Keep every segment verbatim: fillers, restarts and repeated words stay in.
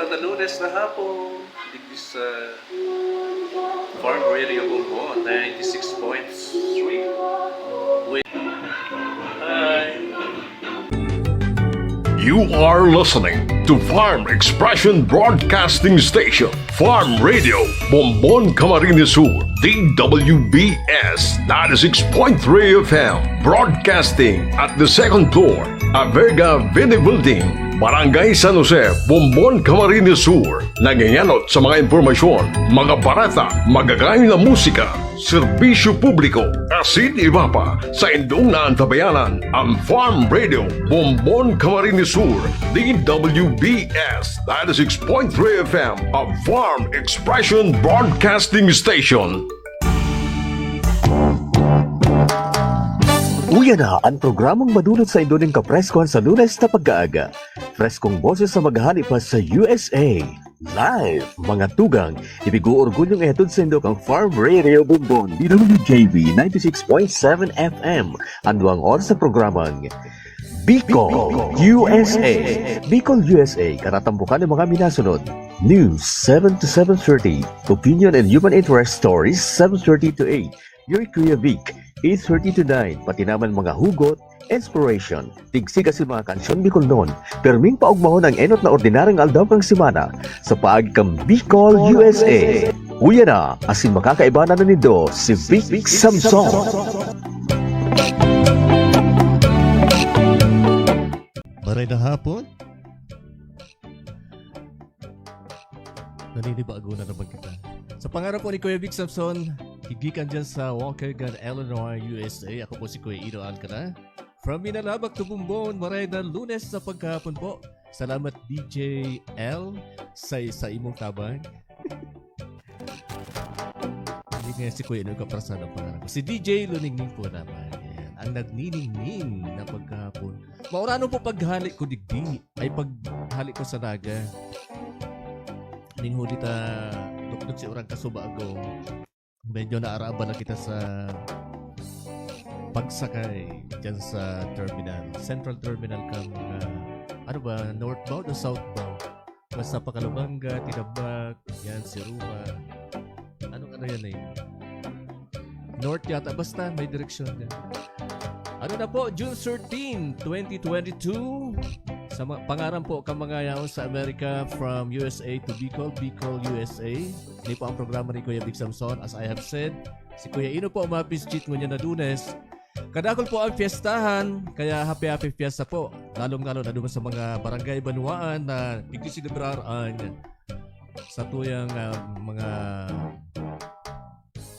Sa Lunes na hapon, digdi sa Farm Radio Bombon, ninety-six point three. With... Hi. You are listening to Farm Expression Broadcasting Station, Farm Radio, Bombon, Camarines Sur, D W B S ninety-six point three F M, broadcasting at the second floor, Averga Vini Building, Barangay San Jose, Bombon, Camarines Sur. Nangengenot sa mga impormasyon, mga bareta, magagay na musika, serbisyo publiko, asin iba pa. Saindong naantabayanan ang Farm Radio, Bombon, Camarines Sur, D W B S ninety-six point three F M, a Farm Expression Broadcasting Station. Uya na ang programang madulot saindo nin kapreskuhan sa Lunes na pagkaaga. Preskong boses na maghahali pa sa U S A. Live, mga tugang, ipig-oorgulyong ihatod saindo kan Farm Radio Bombon, D W J V ninety-six point seven F M. An duwang oras sa programang Bicol, U S A. Bicol, U S A, katatampokan nin mga minasunod. News, seven to seven thirty. Opinion and human interest stories, seven thirty to eight. Your Kuya Vic, eight thirty to nine. Pati naman mga hugot, inspiration, tigsig asin mga kansyon Bicolnon. Perming paogmahon ang enot na ordinaryong aldaw kan semana sa paagi kan Bicol, U S A. Uya na, asin makakaibanan na nindo si Vic Samson. Maray na hapon. Naninibago na naman kita. Sa pangaran po ni Kuya Vic Samson, gikan dyan sa Waukegan, Illinois, U S A. Ako po si Kuya Ino Alcala. From Minalabac to Bombon, maray na Lunes na pagkahapon po. Salamat, D J L, sa, sa imong tabang. Hindi nga si Kuya Ino kaprasan ang pangalan ko. Si D J Luningning po naman. Ayan. Ang nagniningning na pagkahapon. Maurano po paghali ko digdi. Ay, paghali ko sa Naga. Ning huli ta, tukdok si Urang Kasubago. Medyo naaraba na kita sa pagsakay dyan sa terminal. Central Terminal ka mga, ano ba, northbound o southbound? Basta Pakalabanga, Tinabak, yan, Siruma. Anong ano yan eh? North yata. Basta may direksyon yan. Ano na po, June thirteen, twenty twenty-two. Sa ma- pangaran po ka mga yaon sa Amerika, from U S A to Bicol, Bicol, U S A. Ini po ang programa ni Kuya Vic Samson. As I have said, si Kuya Ino po ang mabisjit ngunyan na Lunes. Kadakol po ang fiestahan, kaya happy, happy fiesta po. Lalong-lalo na duman sa mga barangay banwaan na pigsiselebrar ang sa tuyang ah, mga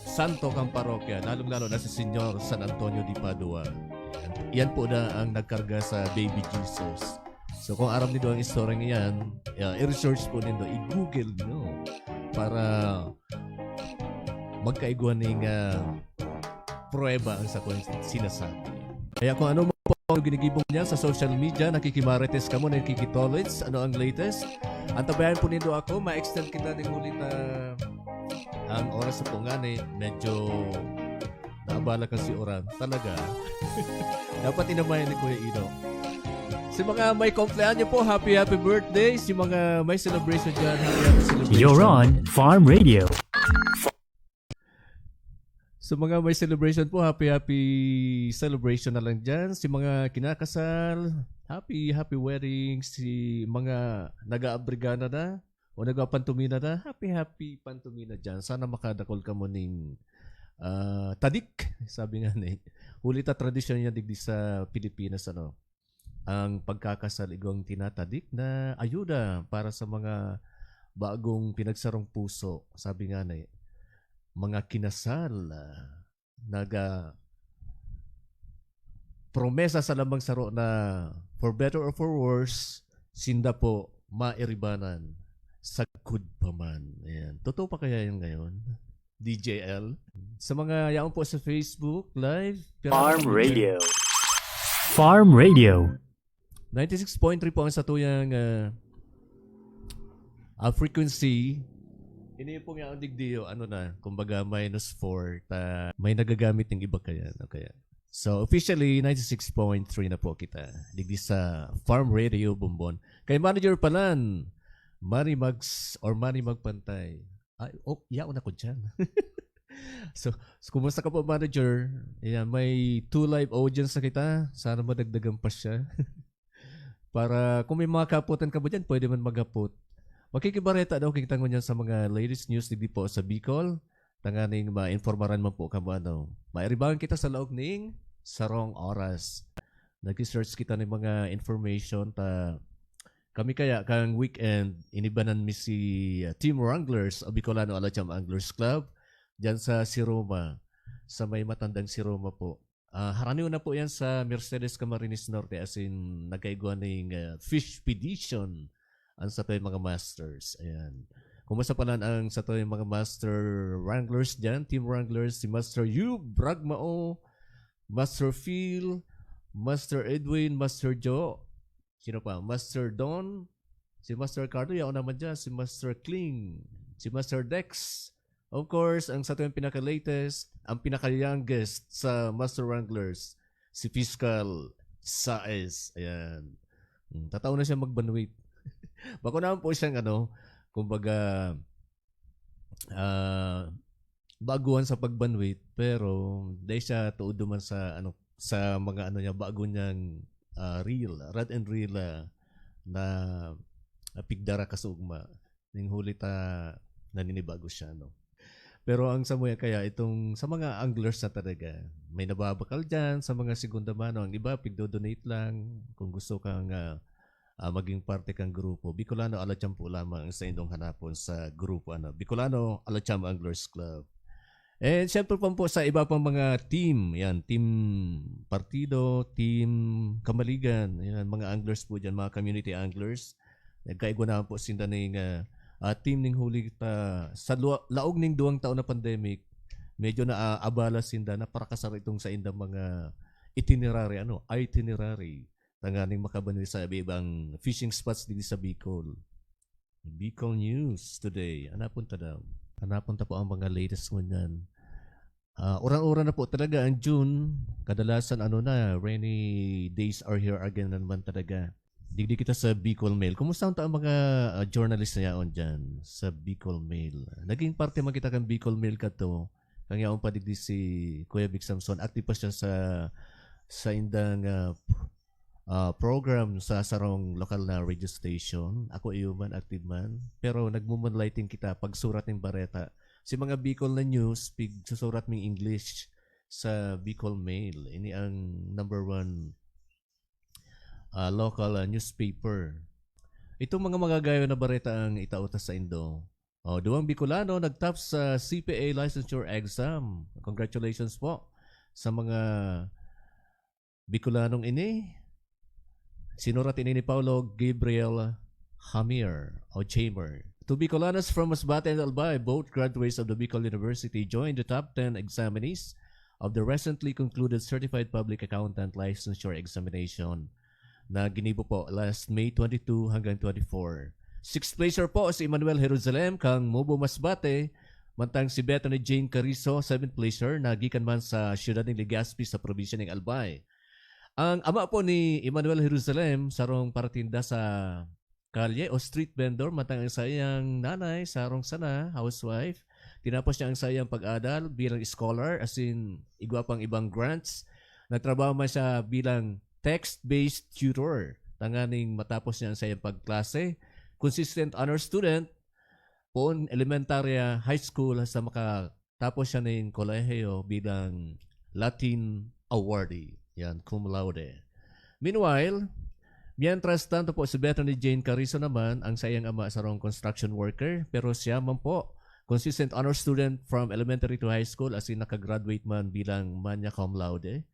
santo kang parokya, lalong-lalo na si Senyor San Antonio de Padua. Yan, yan po na ang nagkarga sa baby Jesus. So kung aram nindo ang istoryang iyan, yeah, i-research po nindo, i-google niyo para magkaigwa ning ah, pruweba ang sakong sinasabi. Kaya kung ano man po ang ginigibo niya sa social media, nakikimarites kamo, nakikitolits, ano ang latest? Antabayan po nindo ako, ma-extend kita ning huli na ang oras na po ngani, medyo naabala kasi oran. Talaga. Dapat inamayan ni Kuya Ino. Si mga may kumpleanyo po, happy, happy birthday. Si mga may celebration dyan, happy, happy celebration. You're on Farm Radio. Sa mga may celebration po, happy, happy celebration na lang dyan. Si mga kinakasal, happy, happy wedding. Si mga nag-aabrigana na o nagpapantumina na, happy, happy pantumina dyan. Sana makadakol kamo ning ah, tadik, sabi nga ni. Huli ta tradisyon niya digdi sa Pilipinas, ano, ang pagkakasal igwang tinatadik na ayuda para sa mga bagong pinagsarong puso. Sabi nga ni, mga kinasal, ah, naga promesa sa lambang saro na for better or for worse, sinda po mairibanan sagkod pa man. Ayan. Totoo pa kaya yun ngayon? D J L? Sa mga yaon po sa Facebook Live, pero Farm Radio. Farm Radio. Ninety-six point three po ang satuyang ah, ah, frequency. Ini po nga ang digdiyo, ano na, kumbaga minus four, ta, may nagagamit ng iba kaya, no? Kaya. So, officially, ninety-six point three na po kita. Digdi sa Farm Radio Bombon. Kay Manager Palan, Money Mags or Money Magpantay. Ay, oh, yaon ako dyan. So, so, kumusta ka po, manager? Ayan, may two live audience na kita. Sana madagdagan pa siya. Para kung may mga kaputan ka ba dyan, pwede man maghapot. Makikibareta daw kita ngunyan sa mga latest news digdi po sa Bicol. Tanganing mainformaran man po kamo ano. Mairibangan kita sa laog ning sarong oras. Nag-search kita ng mga information ta kami kaya kang weekend, inibanan mi si uh, Team Wranglers o Bicolano Alacham Anglers Club dyan sa Siroma, sa may matandang Siroma po. Ah, haraniw na po yan sa Mercedes Camarines Norte, as in, nagkaigwa ning uh, Fishpedition ang sa mga masters. Ayan. Kumusta pala ang sa mga master wranglers dyan? Team Wranglers, si Master Yu, Bragmao, Master Phil, Master Edwin, Master Joe, sino pa? Master Don, si Master Cardo, yaon naman dyan, si Master Kling, si Master Dex. Of course, ang sa ating pinaka-latest, ang pinaka-youngest sa Master Wranglers, si Fiscal Saez. Ayan. Hmm, tatao na siya magbanwit. Bako naman po siyang ano, kumbaga, ah, baguhan sa pagbanwit, pero dahil siya tuod man sa ano, sa mga ano niya, bago niyang ah, reel, rod and reel ah, na na pigdara kasugma. Ning huli ta naninibago siya, no? Pero ang sa muya kaya, itong sa mga anglers na talaga, may nababakal dyan sa mga segunda mano. Ang iba, pigdodonate lang kung gusto kang ah, ah, maging parte kang grupo. Bicolano Alacham po lamang ang sa indong hanapon sa grupo, ano, Bicolano Alacham Anglers Club. And syempre po, po sa iba pang mga team, yan, team partido, team kamaligan, yan, mga anglers po dyan, mga community anglers. Nagkaigwa naman po sinda ning ah, ah, team ning huli ta, sa lua- laog ning duwang taon na pandemic, medyo naabala sinda na parakasar itong sa indang mga itinerary, ano, itinerary. Tanganing makabanwit sa iba-ibang fishing spots dito sa Bicol. Bicol News Today. Hanapon ta daw. Hanapon ta po ang mga latest ngunyan. Ah, uran-uran na po talaga ang June. Kadalasan ano na, rainy days are here again na naman talaga. Digdi kita sa Bicol Mail. Kumusta ang ta- mga ah, journalist na yaon dyan sa Bicol Mail? Naging parte man kita kan Bicol Mail kato. Kang yaon pa digdi si Kuya Vic Samson. Active pa siya sa sa indang ah, ah, program sa sarong lokal na radio station. Ako iyo man, active man. Pero nagmumoonlighting kita pagsurat ng bareta. Si mga Bicol na news, pigsusurat ming English sa Bicol Mail. Ini ang number one ah, local ah, newspaper. Itong mga magagayon na bareta ang itao ta sa indo. Oh, duwang Bicolano nag-top sa C P A licensure exam. Congratulations po sa mga Bicolanong ini. Sinurat ini ni Paulo Gabriel Hamir o Chamber. Two Bicolanos from Masbate and Albay, both graduates of the Bicol University, joined the top ten examinees of the recently concluded Certified Public Accountant Licensure Examination na ginibo po last May twenty-two hanggang twenty-four. Sixth placer po si Emmanuel Jerusalem kang Mubo Masbate, mantang si Bethany Jane Carizo, seventh placer, na gikan man sa siyudad ng Legazpi sa probinsya ng Albay. Ang ama po ni Emmanuel Jerusalem, sarong paratinda sa kalye o street vendor, mantang ang saiyang nanay, sarong sana, housewife. Tinapos niya ang saiyang pag-adal bilang scholar, as in, igwa pang ibang grants. Nagtrabaho man siya bilang text-based tutor, tanganing matapos niya ang saiyang pagklase. Consistent honor student, poon elementarya, high school, hasta makatapos siya ning kolehiyo bilang Latin awardee. Yan, cum laude. Meanwhile, mientras tanto po, si Bethany Jane Carizo naman, ang saiyang ama sarong construction worker, pero siya man po, consistent honor student from elementary to high school, as in nakagraduate man bilang magna cum laude.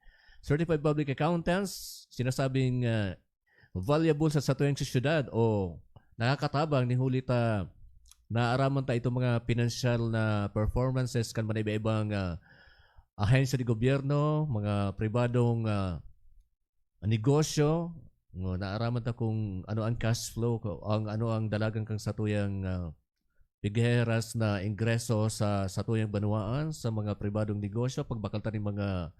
Certified public accountants, sinasabing ah, valuable sa satuyang sosyedad o nakakatabang ni huli ta naaraman ta itong mga pinansyal na performances kan mga iba-ibang ah, ahensya de gobyerno, mga pribadong ah, negosyo, no, naaraman ta kung ano ang cash flow, ko- ang ano ang dalagan kang satuyang ah, pigheheras na ingreso sa satuyang banwaan, sa mga pribadong negosyo, pagbakal ta ning mga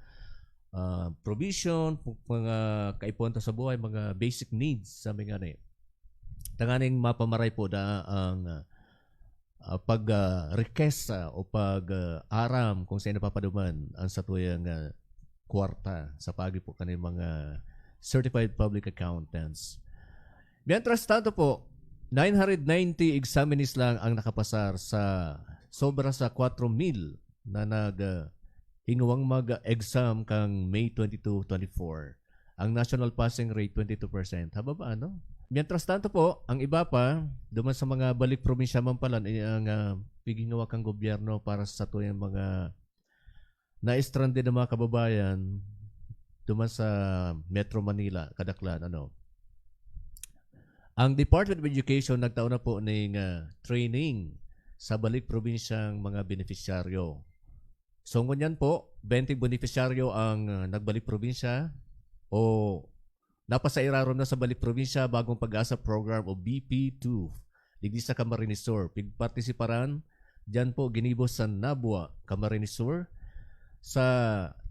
ah, provision, pu- mga kaipuhan ta sa buhay, mga basic needs, sabi nga ni. Tanganing mapamaray po na ang ah, pag ah, request ah, o pag ah, aram kung saan napapaduman ang satuyang ah, kwarta sa pagi po kaning mga certified public accountants. Mientras tanto po, nine hundred ninety examinees lang ang nakapasar sa sobra sa kwatro mil na nag ah, hingawang mag-exam kang May twenty-two, twenty-four. Ang national passing rate, twenty-two percent. Hababa, ano? Mientras tanto po, ang iba pa, duman sa mga balik probinsya man pala, eh, ang ah, pighingawa kan gobyerno para sa satuyang mga na-stranded na mga kababayan duman sa Metro Manila, kadaklan, ano. Ang Department of Education nagtao na po ning ah, training sa balik probinsyang mga benepisyaryo. So, ngunyan po, twenty benepisyaryo ang ah, nagbalik probinsya o napasairarom na sa balik probinsya, Bagong Pag-asa Program o B P two, digdi sa Camarines Sur. Pigpartisiparan diyan po ginibo sa Nabua, Camarines Sur, sa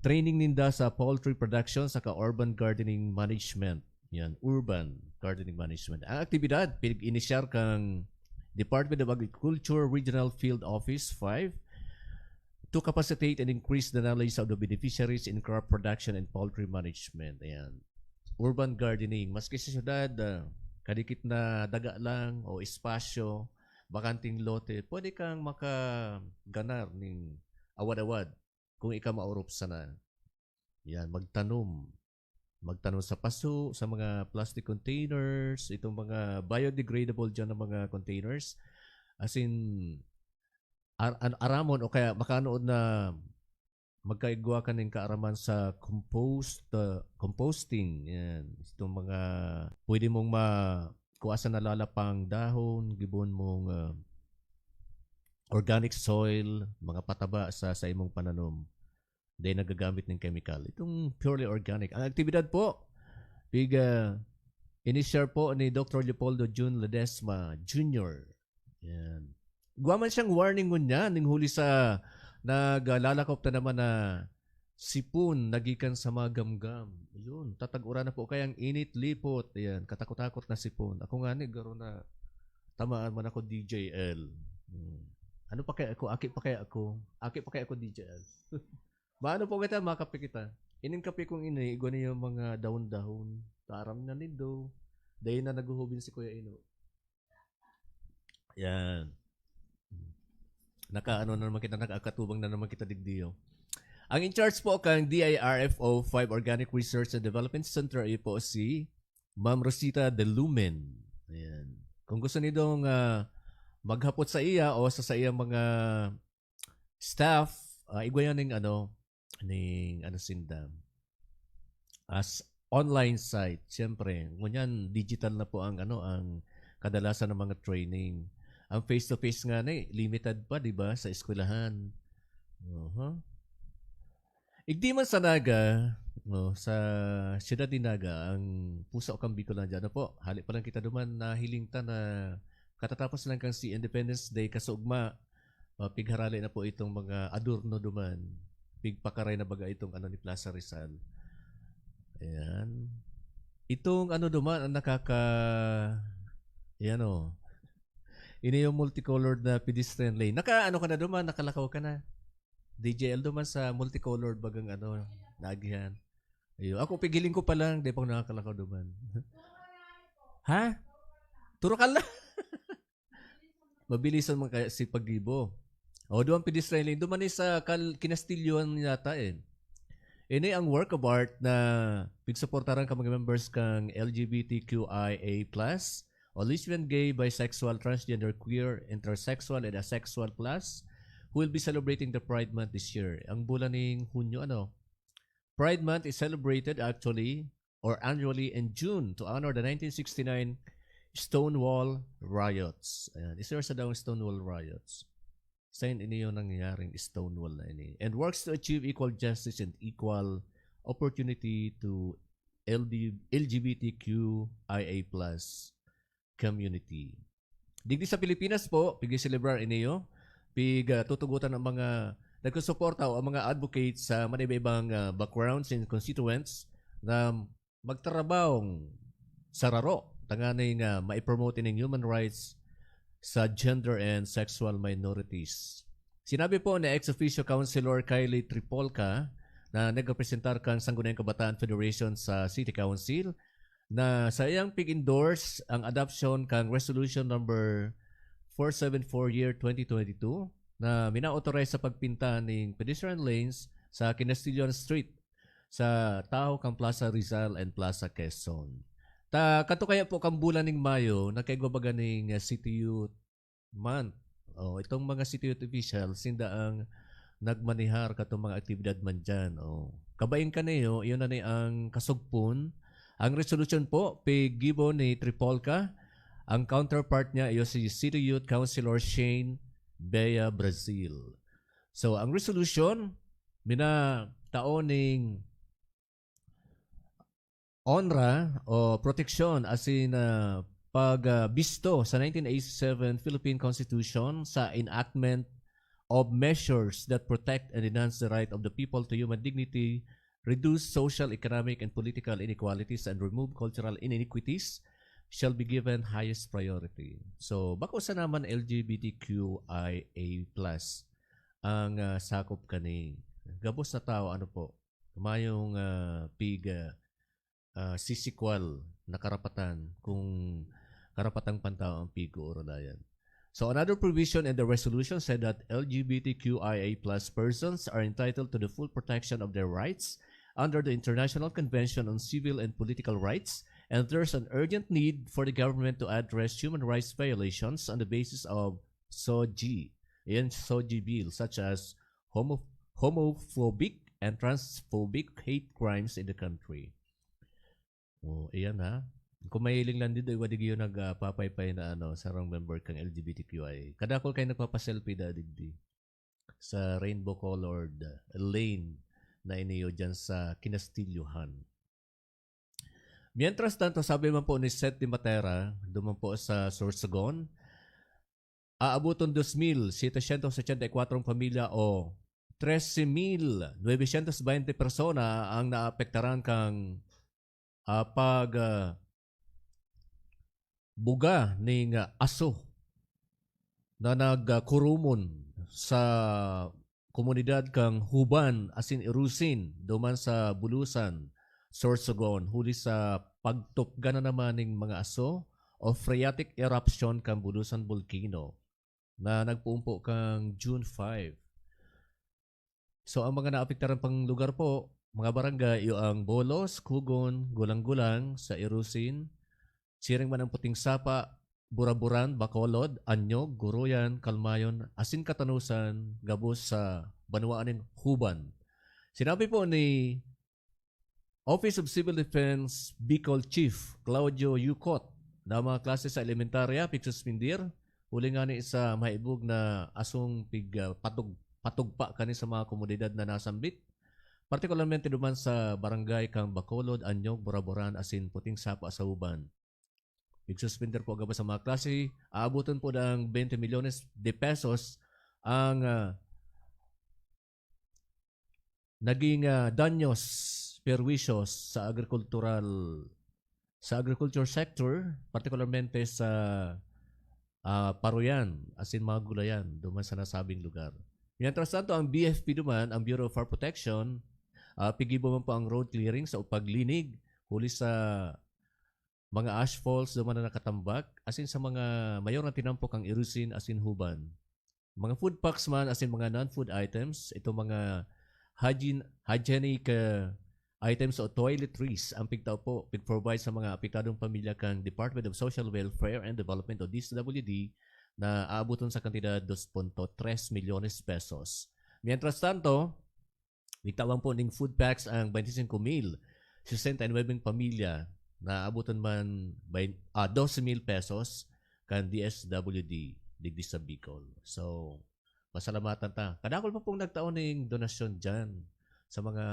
training ninda sa poultry production saka urban gardening management. Yan, urban gardening management. Ang aktibidad, pig-inisyar kang Department of Agriculture Regional Field Office five to capacitate and increase the knowledge of the beneficiaries in crop production and poultry management. Ayan. Urban gardening. Maski sa syudad, ah, kadikit na daga lang o espasyo, bakanting lote, pwede kang makaganar ning awad-awad kung ika maorop sana. Yan, magtanom. Magtanom sa paso, sa mga plastic containers, itong mga biodegradable dyan na mga containers. As in, ar- an- aramon o kaya makanood na magkaigwa ka ning kaaraman sa compost, uh, composting. Yan. Itong mga pwede mong ma- kuha sa nalalapang dahon, gibon mong uh, organic soil, mga pataba sa sa imong pananom. Dahil nagagamit ng chemical. Itong purely organic. Ang aktibidad po, pig uh, ini-share po ni Doctor Leopoldo Jun Ledesma Junior. Yan. Igwa man siyang warning ngunyan, ning huli sa naglalakop na naman na sipon nagikan sa mga gamgam. Yun, tatag-uran na po kaya ang init, lipot. Ayan, katakot-takot na sipon. Ako nga ni, garo na tamaan man ako D J L. Hmm. Ano pa kaya ako? Aki pa kaya ako? Aki pa kaya ako D J L? Maano po kita, makape kita. Ining kape kong ini, igwa niya yung mga dahon-dahon. Taram na nindo. Dahil na naguhubin si Kuya Ino. Yan. Nakaano na naman kita, nakakatubang na naman kita digdiyo. Ang in charge po kang D I R F O five Organic Research and Development Center ay po si Ma'am Rosita De Lumen. Ayan. Kung gusto nidong uh, maghapot sa iya o sa, sa iyang mga staff, uh, igwa yan ng ano, ning ano sinda as online site, siyempre, ngunyan digital na po ang ano ang kadalasan ng mga training. Ang face-to-face nga na eh, limited pa, di ba, sa eskwelahan. Uh-huh. Igdi man sa Naga, no, sa siyudad ni Naga, ang puso kang Bicolandia. Ano po? Hali pa lang kita duman, nahiling ta na katatapos lang kang si Independence Day kasugma, uh, pigharali na po itong mga adorno duman. Pigpakaray na baga itong ano ni Plaza Rizal. Ayan. Itong ano duman ang nakaka... Ayan o. Ini yung multicolored na pedestrian lane. Naka ano ka na duman? Nakalakaw ka na? D J L duman sa multicolored bagang ano, naagihan. Ayun. Ako, pigiling ko pa lang, di pa ako nakakalakaw duman. Ha? Turukal na. Mabilisan man kaya si paggibo. O, duman pedestrian lane. Duman ni sa Kal Kinastilyohan yata eh. Ini ang work of art na pigsuportaran ka mga members kang L G B T Q I A plus, o lesbian, gay, bisexual, transgender, queer, intersexual, and asexual plus who will be celebrating the Pride Month this year. Ang bulan ning Hunyo, ano? Pride Month is celebrated actually or annually in June to honor the nineteen sixty-nine Stonewall Riots. Ayan, isa sa daw Stonewall Riots. Sa ini yung nangyayaring Stonewall na ini. And works to achieve equal justice and equal opportunity to L D, L G B T Q I A plus community. Digdi sa Pilipinas po, pig-celebrar iniyo, pig, ah, tutugutan ang mga nagsusuporta o ang mga advocates sa maniba-ibang, ah, backgrounds and constituents na magtarabahong sa raro, tanganing, ah, maipromote ining human rights sa gender and sexual minorities. Sinabi po ni ex officio Councilor Kylie Tripolca na nagrepresentar kan Sangguniang Kabataan Federation sa City Council na saiyang pig-endorse ang adoption kan Resolution Number four seven four Year twenty twenty-two na mina-authorize sa pagpinta ning pedestrian lanes sa Kinastillan Street sa tahaw kan Plaza Rizal and Plaza Quezon. Ta kato kaya po kan bulan ning Mayo, nagkaigwa baga ning, ah, City Youth Month. Oh, itong mga City Youth officials, sinda ang nagmanihar katong mga aktibidad man dyan. Oh. Kabaing kaniyo, iyon na ni ang kasugpon. Ang resolution po, piggibo ni Tripolca. Ang counterpart niya, iyo si City Youth Councilor Shane Bea Brazil. So, ang resolution, minatao ning onra o proteksyon asin, ah, pag, ah, bisto sa nineteen eighty-seven Philippine Constitution sa enactment of measures that protect and enhance the right of the people to human dignity, reduce social, economic, and political inequalities, and remove cultural iniquities shall be given highest priority. So, bako sana man L G B T Q I A plus ang, ah, sakop kani. Gabos na tao, ano po, mayong, ah, pig, ah, ah, sisikwal na karapatan kung karapatang pantao ang pig-uurulayan. So another provision in the resolution said that L G B T Q I A plus persons are entitled to the full protection of their rights under the International Convention on Civil and Political Rights, and there's an urgent need for the government to address human rights violations on the basis of SOGI and SOGI Bill, such as homo-, homophobic and transphobic hate crimes in the country. Oh, iyan ha. Kung mahiling lang dito, iwa digyo nagpapaypay na ano, sarong member kang L G B T Q I. Kadakol kayo nagpapaselfie da digdi sa rainbow colored lane na iniyo dyan sa Kinastilyohan. Mientras tanto, sabi man po ni Seth de Matera, duman po sa Sorsogon, aaboton dos mil setecientos ochenta y cuatro pamilya o trese mil novecientos veinte persona ang naapektaran kang, ah, pag, ah, buga ning, ah, aso na nagkurumon sa komunidad kang Huban asin Irusin, duman sa Bulusan, Sorsogon, huli sa pagtupgan na naman ning mga aso o phreatic eruption kan Bulusan Volcano na nagpoon po kang June five. So, ang mga naapektaran pang lugar po, mga barangay, iyo ang Bolos, Kugon, Gulang-Gulang, sa Irusin, siring man ang Puting Sapa, Buraburan, Bacolod, Anyog, Guruyan, Calmayon, asin Katanusan, gabos sa banwaan nin Huban. Sinabi po ni Office of Civil Defense Bicol Chief Claudio Yucot na ang mga klase sa elementarya pigsuspendir, huli ngani sa maibog na asong pig, ah, patug-, patugpa kani sa mga komunidad na nasambit, partikularmente duman sa barangay kang Bacolod, Anyog, Buraburan, asin Puting Sapa sa Huban. Pigsuspendir po gabos sa mga klase, aaboton po ng twenty milyones de pesos ang, ah, naging, ah, danyos, perwisyo sa agrikultural, sa agriculture sector, partikularmente sa, ah, paruyan, asin mga gulayan, duman sa nasabing lugar. Mientras tanto, ang B F P duman, ang Bureau of Fire Protection, ah, pigibo man po ang road clearing sa paglinig, huli sa mga ashfalls duman na nakatambak, asin sa mga mayor na tinampok ang Irusin asin Huban. Mga food packs man asin mga non-food items, itong mga hygiene, hygienic, ah, items o toiletries ang pigtao po, pig-provide sa mga apektadong pamilya kang Department of Social Welfare and Development o D S W D na aaboton sa kantidad dos punto tres milyones pesos. Mientras tanto, mitawan po ning food packs ang twenty-cinco mil sesenta y nuebe pamilya na aaboton man by, ah, dose mil pesos kan D S W D digdi sa Bicol. So, pasalamatan ta. Kadakol pa pong nagtao ning donasyon dyan sa mga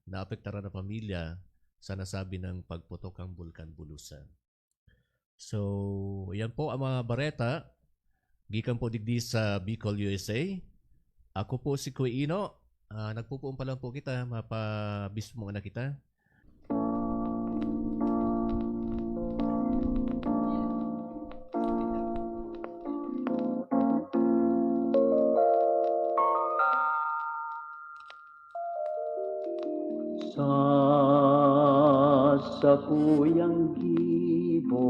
naapektaran na pamilya sa nasabi ng pagputok ang Bulkan Bulusan. So, yan po ang mga bareta gikan po digdi sa Bicol, U S A. Ako po si Kuya Ino. Ah, nagpupuon pa lang po kita, mapabismo na kita. Sa kuyang gibo,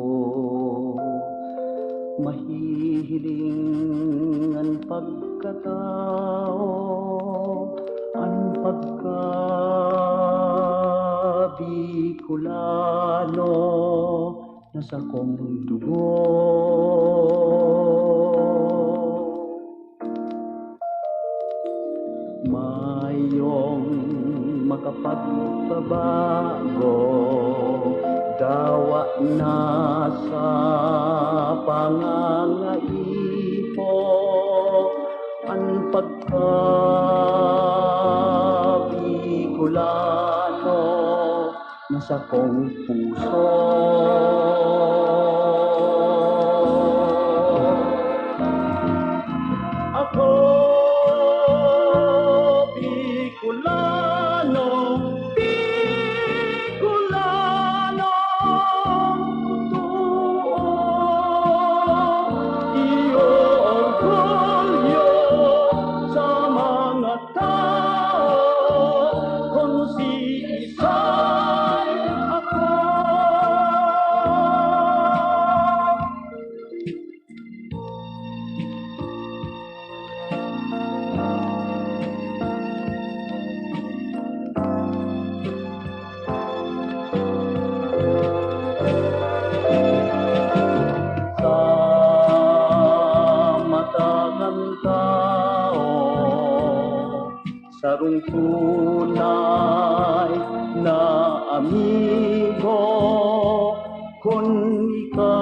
mahihiling an pagkatao, an pagka-Bicolano na sakong dugo. Mayong makapagpabago, dawa na sa pangangaipo, an pagka-Bicolano na sakong puso. Ako, Bicolano, Bicolano, totoo, iyo orgulyo sa mga tao, kung siisay ako. Sa mata kan tao, sarong tunay na amigo, kun ika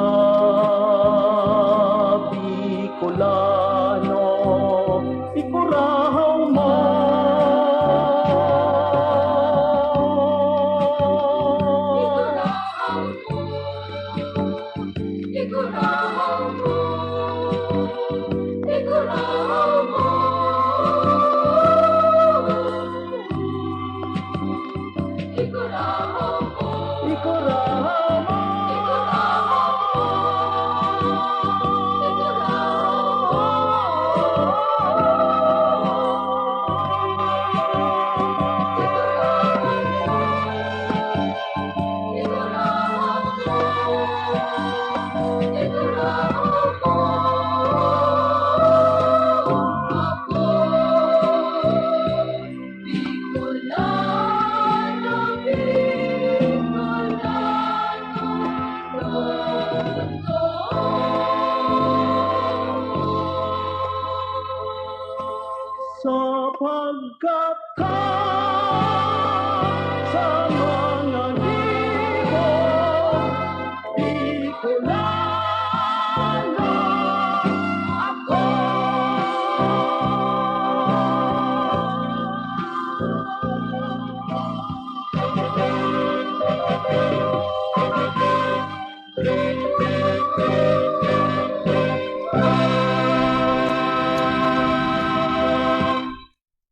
Bicolano, ikurahaw mo. Ikurahaw mo. Ikurahaw mo. Ikurahaw mo. Ikurahaw mo. Ikurahaw mo. Sapagkat ka sa mga gibo, Bicolano ako.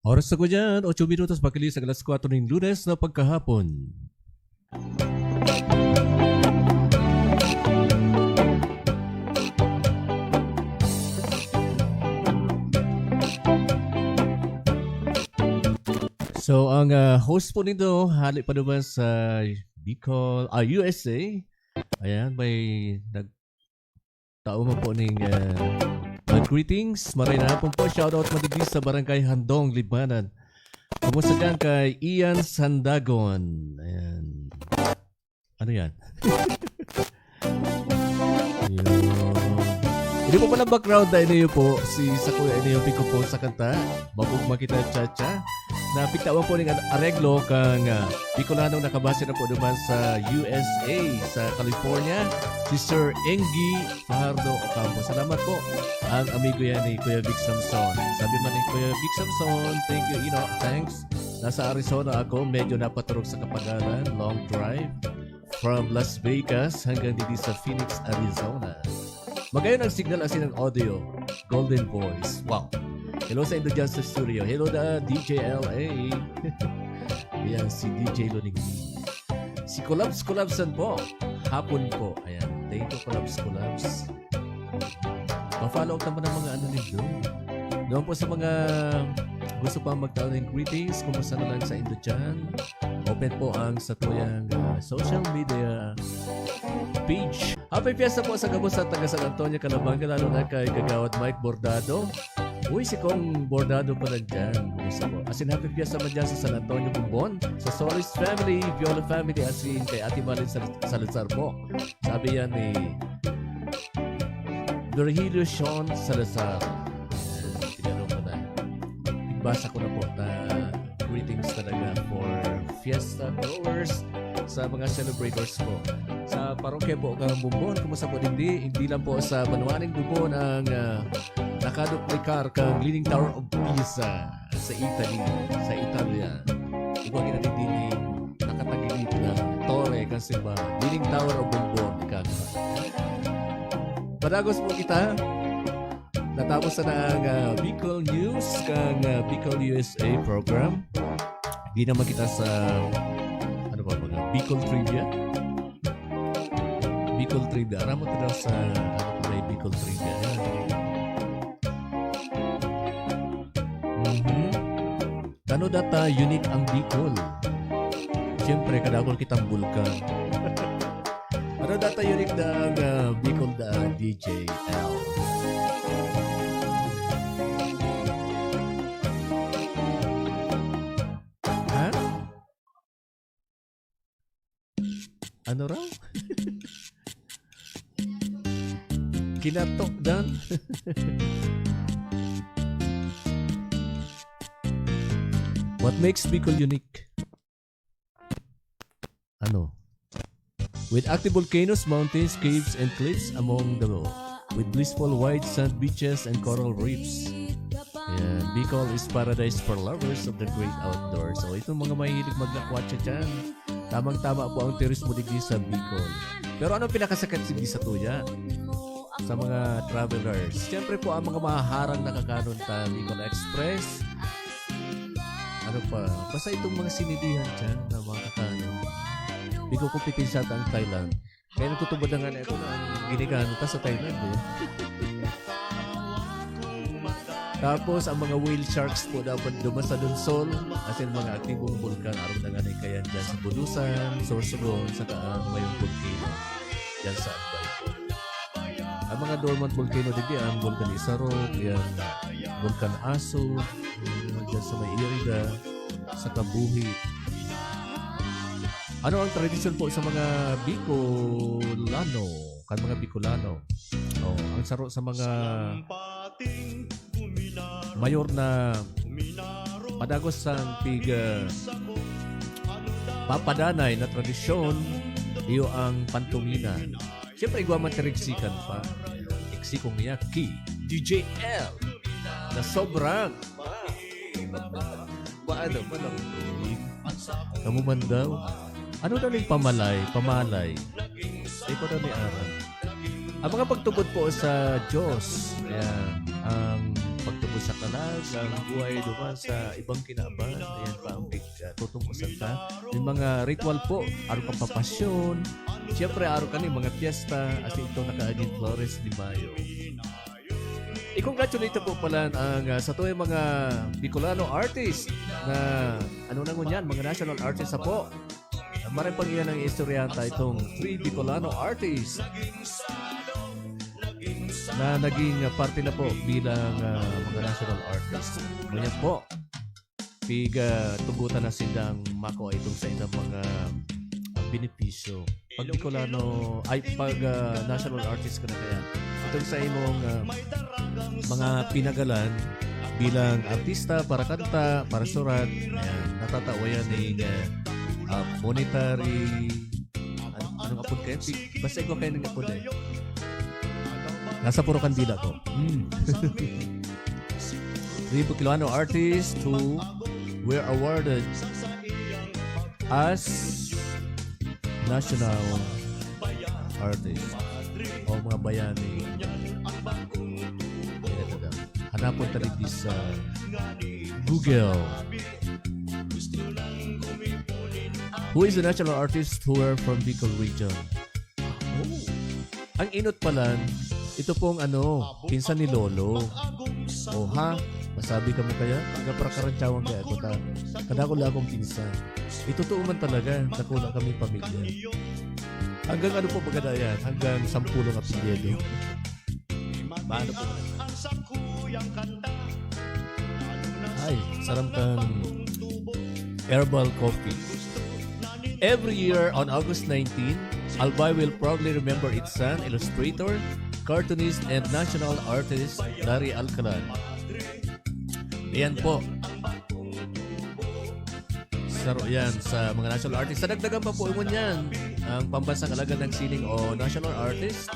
Oras na ko dyan, otso minutos, pakilis ang alas kwatro ning Lunes na pagkahapon. So, ang, ah, host po nito, hali pa naman sa Bicol, ah, U S A. Ayan, may nag-, tao man po ning, ah, mag-greetings. Maray na hapon po. Shoutout man digdi sa Barangay Handong, Libmanan. Kumusta dyan kay Ian Sandagon? Ayan. Ano yan? Yun. Hindi po pala background na iniyo po si sa Kuya Iniyo Pico po sa kanta. Mabugma kita, cha-cha. Napigtawan po ning areglo kang, ah, Bicolanong nakabase na po naman sa U S A, sa California, si Sir Engie Fajardo Ocampo. Salamat po. Ang amigo yan ni Kuya Vic Samson. Sabi man ni Kuya Vic Samson, "Thank you, Ino. Thanks. Nasa Arizona ako. Medyo napaturog sa kapagalan. Long drive from Las Vegas hanggang dito sa Phoenix, Arizona. Magayon ang signal asin ang audio. Golden voice." Wow. Hello sa indo dyan sa studio. Hello na, D J L A. Ayan, si D J Lunigdi. Si Kulabs Kulabsan po. Hapon po. Ayan. Thank you, Kulabs Kulabs. Pa-follow up naman ang mga ano ni Dong. Doon po sa mga gusto pa magtao ng greetings, kumusta na lang sa indo dyan? Open po ang satuyang, ah, social media page. Happy Fiesta po sa gabos sa taga San Antonio, Calabanga, lalo na kay Kagawad Mike Bordado. Uy, si Kong Bordado pala dyan. Kumusta po? As in, Happy Fiesta man dyan sa San Antonio, Bombon, sa Solis family, Viola family, as in, kay Ate Malin Sal-, Salazar po. Sabi yan ni Virgilio Sean Salazar. Tinanong ko na. Nagbasa ko na po na greetings talaga for Fiesta goers, sa mga celebrators po. Sa parokya po, Bombon, kumusta po digdi? Hindi lang po sa banwa nin Bombon ang, ah, nakaduplikar kang Leaning Tower of Pisa sa Italy, sa Italia. Igwa ginadidili, nakatagilid na tore kan simbahan. Leaning Tower of Bombon, ika nga. Padagos po kita. Natapos na ang, ah, Bicol News kang, ah, Bicol U S A program. Di naman kita sa, ano ba, mga Bicol Trivia? Bicol Trivia. Aram mo ito daw sa, ano, may Bicol Trivia. Yan. Mhm. Ano data unique ang Bicol? Siyempre, kadakol kitang bulkan. Ano data unique na ang, ah, Bicol da, D J L? Ha? Ano raw? Kinatok dan? What makes Bicol unique? Ano? With active volcanoes, mountains, caves, and cliffs among the, with blissful white sand beaches and coral reefs. Ayan, Bicol is paradise for lovers of the great outdoors. So, itong mga mahilig maglakwatsa dyan, tamang-tama po ang turismo digdi sa Bicol. Pero anong pinakasikat digdi sa tuya? Sa mga travelers. Siyempre po, ang mga mahaharang na kakanon ta, Bicol Express. Ano pa? Basta itong mga sinidihan dyan na mga kakanon. Di ko kompetensya ang Thailand. Kaya natutubod na nga na ito na ang ginigano ta sa Thailand, eh. Tapos, ang mga whale sharks po dapat duman sa Donsol, as in, mga aktibong bulkan, araw na nga na kayan dyan sa Bulusan, Sorsogon, saka ang Mayong Volcano, dyan sa Albay. Ang mga dormant volcano, digdi, ang Vulcan Isarog, yan, Vulcan Aso, dyan sa may Iriga, sa Kabuhi. Ano ang tradisyon po sa mga Bicolano? Kan mga Bicolano. Oh, ang saro sa mga mayor na padagos sang pig, ah, papadanay na tradisyon, iyo ang pantunginan. Siyempre, igwa man tirigsikan pa. Igsikong niya ki D J L na sobrang paano, paano? Kamu man daw? Ano daw ning pamalay? Pamalay. Ay, pa daw ni Ara. Ang mga pagtubod po sa Diyos, ayan, ang pagtubod sa kalag, ang buhay duman sa ibang kinaban, ayan pa ang big, ah, tutungkosan ta. Yung mga ritual po, araw kapapasyon, siyempre araw kani, mga piyesta, as in itong nakaaging Flores de Mayo. I-congratulate po pala ang, ah, sa tuwing mga Bicolano artist na, ano na ngunyan, mga national artist na po. Maripang iyan ang istoryahan ta itong three Bicolano artists na naging, ah, parte na po bilang, ah, mga national artist. Ngunyan po, piga tugutan na sindang makua itong sa ilang mga, ah, benepisyo. Pag Bicolano, ay, pag, ah, national artist ka na kaya. Itong sa imong, ah, mga pinagalan bilang artista, para kanta, para surat, ayan, natatawa yan ng, ah, ah, monetary, ano, anong apod kayo? Pi-, basta ikaw kayo ng apod eh. Nasa puro kandila ko. Mm. Three Bicolano artists who were awarded as national artist o mga bayani. Ayan, ito daw. Hanapon ta digdi sa Google. Who is the national artist who were from Bicol region? Oh. Ang inot palan, ito pong ano, pinsan ni Lolo. O ha? Masabi kamo kaya, nagpapakarantyawan kaya ako ta, kadakula akong pinsan. Ito totoo man talaga, dakula kami pamilya. Hanggang ano po, maganda yan? Hanggang sampulong apelyido. Paano po? Ay, sarap kang herbal coffee. Every year on August nineteen, Albay will proudly remember its son, illustrator, cartoonist, and national artist, Larry Alcalan. Yan po. Saro yan sa mga national artist. Sa dagdagan pa po, ingon yan, ang pambansang alagad ng sining o national artist.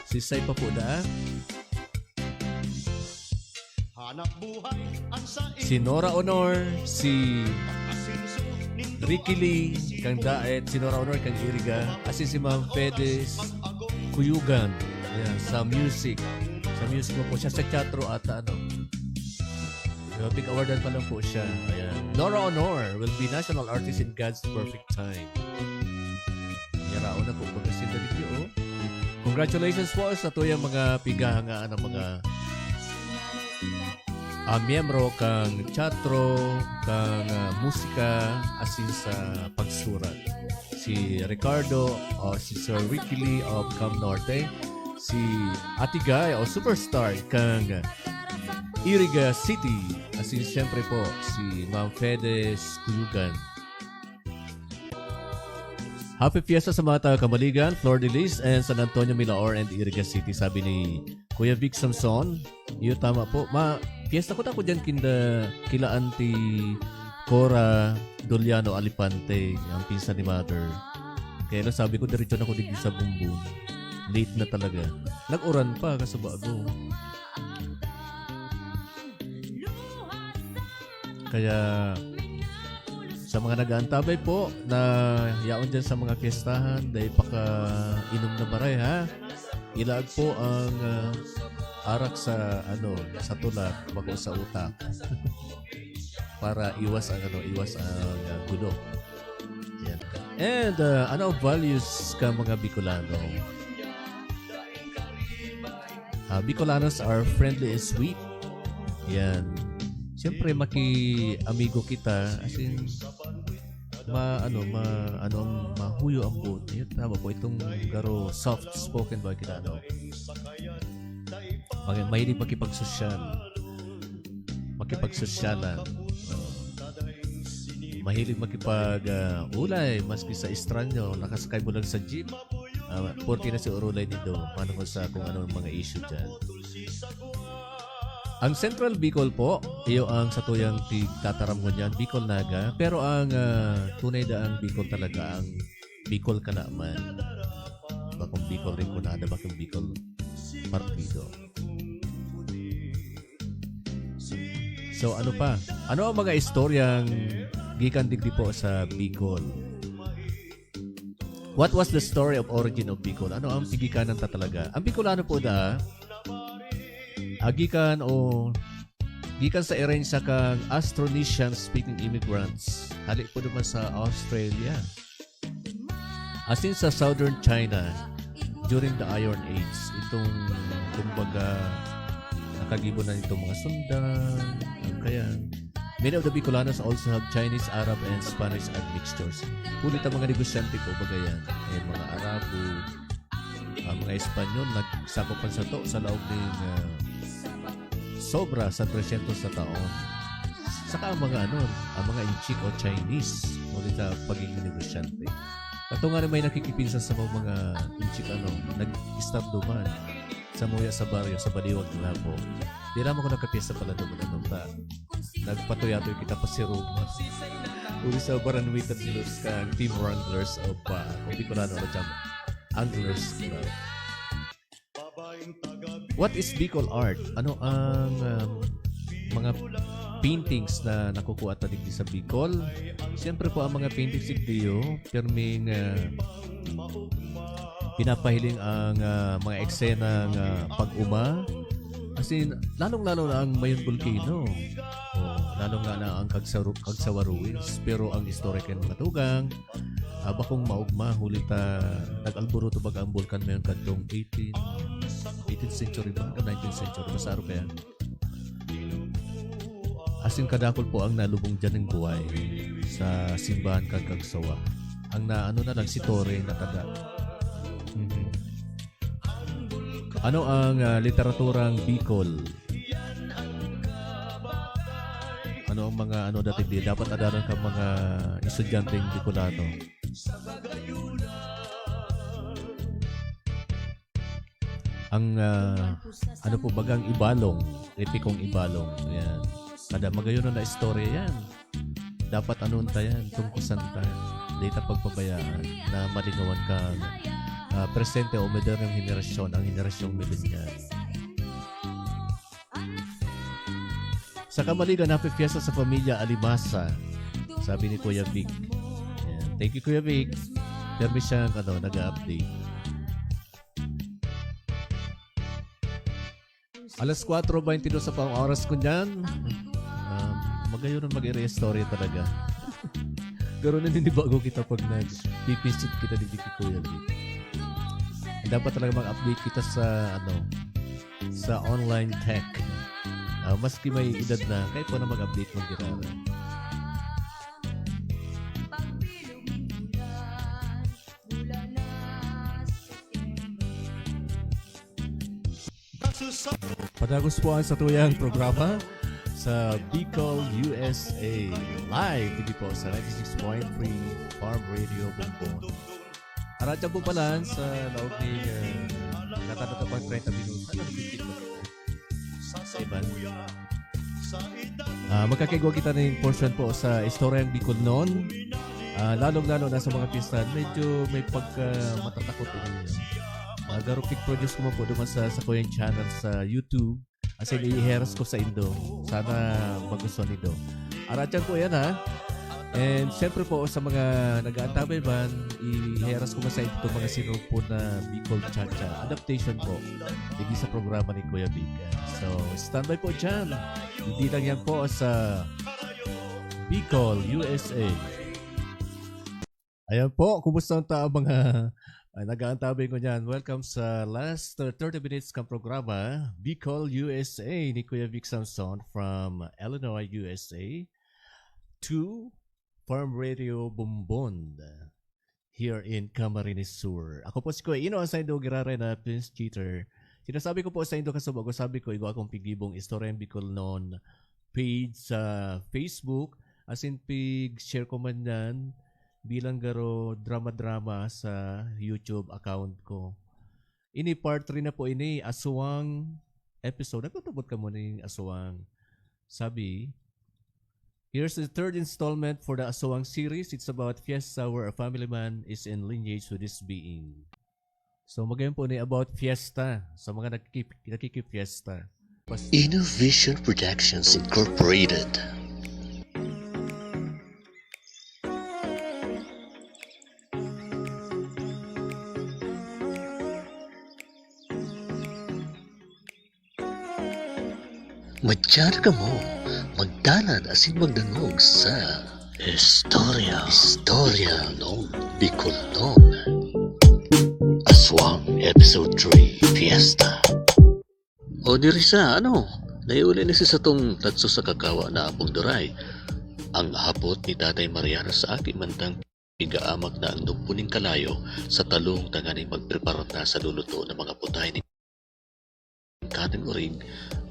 Si Sai pa po da. Si Nora Honor, si Ricky Lee, kang Daet, si Nora Honor, kang Iriga, asin si Ma'am Fedes Kuyugan. Ayan, sa music. Sa music mo po siya, sa teatro ata, ano. Pero pig-awardan pa lang po siya. Ayan. Nora Honor will be national artist in God's perfect time. Yaraon na po pagkasinda ninyo, oh. Congratulations po sa tuyang mga pigahangaan ng mga ah, miyembro kang teatro, kang ah, musika, asin sa pagsurat. Si Ricardo, o si Sir Ricky Lee of Cam Norte, si Ate Guy, o superstar kang Iriga City, asin siyempre po si Ma'am Fedes Kuyugan. Happy Fiesta sa mga taga Camaligan, Flor de Lis, and San Antonio, Milaor, and Iriga City, sabi ni Kuya Vic Samson. Iyo, tama po. Ma, fiesta ko ta ko dyan kinda, kila Auntie Cora Doliano Alipante, ang pinsan ni Mother. Kaya lang sabi ko, diretso na ko digdi sa Bumbon. Late na talaga. Nag-uran pa, kasabago. Kaya, sa mga nag-aantabay po na yaon dyan sa mga fiestahan, dahil paka-inom na baray, ha? Ilaag po ang ah, arak sa, ano, sa tulak, bago sa utak. Para iwas ang, ano, iwas ang ah, gulo. Yan. And ah, ano ang values ka mga Bicolano? Ah, Bicolanos are friendly and sweet. Yan. Siyempre, maki-amigo kita. As in, ma, ano, ma, ano ang mahuyo ang buot. Yun, tama po, itong garo soft spoken ba kita, ano? Mag-, mahilig makipagsosyal. Makipagsosyalan. Oo. Mahilig makipag, ah, ulay, maski sa estranyo, nakasakay mo lang sa jeep. Ah, porke na si Orolay nindo, manungod sa kung anong mga issue dyan. Ang Central Bicol po, iyo ang satuyang tigtataram ngunyan, Bicol Naga. Pero ang ah, tunay na ang Bicol talaga, ang Bicol Kanaman. Bakong Bicol Rinconada, bakong Bicol Partido. So ano pa? Ano ang mga istoryang gikan digdi po sa Bicol? What was the story of origin of Bicol? Ano ang pigikanan ta talaga? Ang Bicolano po da, agikan o gikan sa erensya kan Austronesian speaking immigrants. Hali po naman sa Australia. As in sa Southern China, during the Iron Age, itong, kumbaga, nakagibo na itong mga sundan, ang kayan. Many of the Bicolanos also have Chinese, Arab, and Spanish admixtures. Huli ta mga negosyante po, baga yan. Eh, mga Arabo, ah, mga Espanyol, nagsakop pa sa to sa laog nin, ah, sobra sa tresyentos na taon. Saka ang mga, ano, ang mga Intsik o Chinese, huli sa pagiging negosyante. Kato nga na may nakikipinsa sa mga, mga Intsik, ano, nag-start duman sa muya sa baryo, sa Baliwag, Lapu. Di lamang ko nagkapiyesta pala duman, ano, ta. Nagpatuya-tuya kita pa si Roma. Uli sa Baranwit Anglers kan Team Wranglers of, ah, kung Bicolano, ano dyan, Anglers Club. What is Bicol art? Ano ang, um, mga paintings na nakukuha ta digdi sa Bicol? Siyempre po, ang mga paintings digdi, oh, pirming, ah, pinapahiling ang, ah, mga eksenang, ah, pag-uma. As in, lalong-lalo na ang Mayon Volcano. Oh, lalong nga na ang Kagsaru-, Kagsawa Ruins. Pero ang istorya kan mga tugang, ah, bakong maugma, huli ta nag-alboroto baga ang Bulkan Mayon kadtong eighteen Eighteenth century ba? Hanggang nineteenth century. Basta araw kaya. Asin kadakul po ang nalubong diyan ng buhay sa simbahan kan Kagsawa. Ang naano na lang si Torre na taga. Mhm. Ano ang, ah, literaturang Bicol? Ano ang mga ano dati di dapat adalan ka mga estudyanteng Bicolano? Ang, ah, ano po bagang ibalong, epikong ibalong. Yan. Kada magayon na istorya yan. Dapat anon ta yan, tungkusan ta. Di ta pagpabayaan na malingawan ka, ah, presente o modernong henerasyon, ang henerasyong millennial. Sa Kamaligan, happy fiesta sa pamilya Alimasa. Sabi ni Kuya Vic. Ayan. Thank you, Kuya Vic. Permi siyang, ano, nag-update. Alas kwatro beintidos sa pang oras ko niyan. Um, magayon ang mag-istorya talaga. Pero naninibago kita pag nag-visit kita dito kay Kuya Vic. Dapat talaga mag-update kita sa, ano, sa online tech. Ah, maski may edad na, kaya po na mag-update, mag-irara. Padagos po ang satuyang programa sa Bicol, U S A. Live dito po sa ninety-six point three Farm Radio Bumbon. Aratya po pala sa laog ni, uh, natatatapang treinta minutos. Ano, fifteen ba? Sa iba. Ah, magkakaigwa kita ning portion po sa istoryang Bicol noon. Ah, lalong-lalo na sa mga piyesta, medyo may pagka matatakot ini. Ah, garo pig-produce ko man po duman sa, sa kuyang channel sa YouTube. As in, iheras ko sa indo. Sana magustuhan nindo. Aratyan ko yan, ha? And syempre po, sa mga nag-aantabay man, iheras ko man sa inyo itong mga sinurog po na Bicol Cha-Cha. Adaptation po. Hindi sa programa ni Kuya Vic. So, standby po dyan. Hindi lang yan po sa Bicol, U S A. Ayan po, kumusta ang ta-, mga, ah, nag-aantabay ko dyan? Welcome sa last, uh, thirty minutes kang programa, Bicol, U S A, ni Kuya Vic Samson from Illinois, U S A, to Farm Radio Bumbon, here in Camarines Sur. Ako po si Kuya Ino, ang saindo giraray na Prince Cheater. Sinasabi ko po saindo kasubago, sabi ko, igwa akong pigibong istorya ang Bicol noon page sa Facebook. As in, pig-share ko man yan bilang garo drama-drama sa YouTube account ko. Ini part three na po ini, aswang episode. Nagtutubod ka mo ning aswang. Sabi, here's the third installment for the aswang series. It's about fiesta where a family man is in lineage with this being. So, magayon po ni about fiesta sa mga nakikip-, nakikifiesta. Pas- Innovation Productions Incorporated. Madya na kamo, magdanay asin magdangog sa Istorya, Istorya ng Bicolnon. Aswang Episode three, Fiesta. O, Nerissa, ano? Naiuli na si satong tatso sa kakawa na apong duray. Ang hapot ni Tatay Mariano sa aki mantang pig-aamak na ang dugpo ning kalayo sa talong tanganing magpreparar na sa luluto na mga putay ning kaning orig,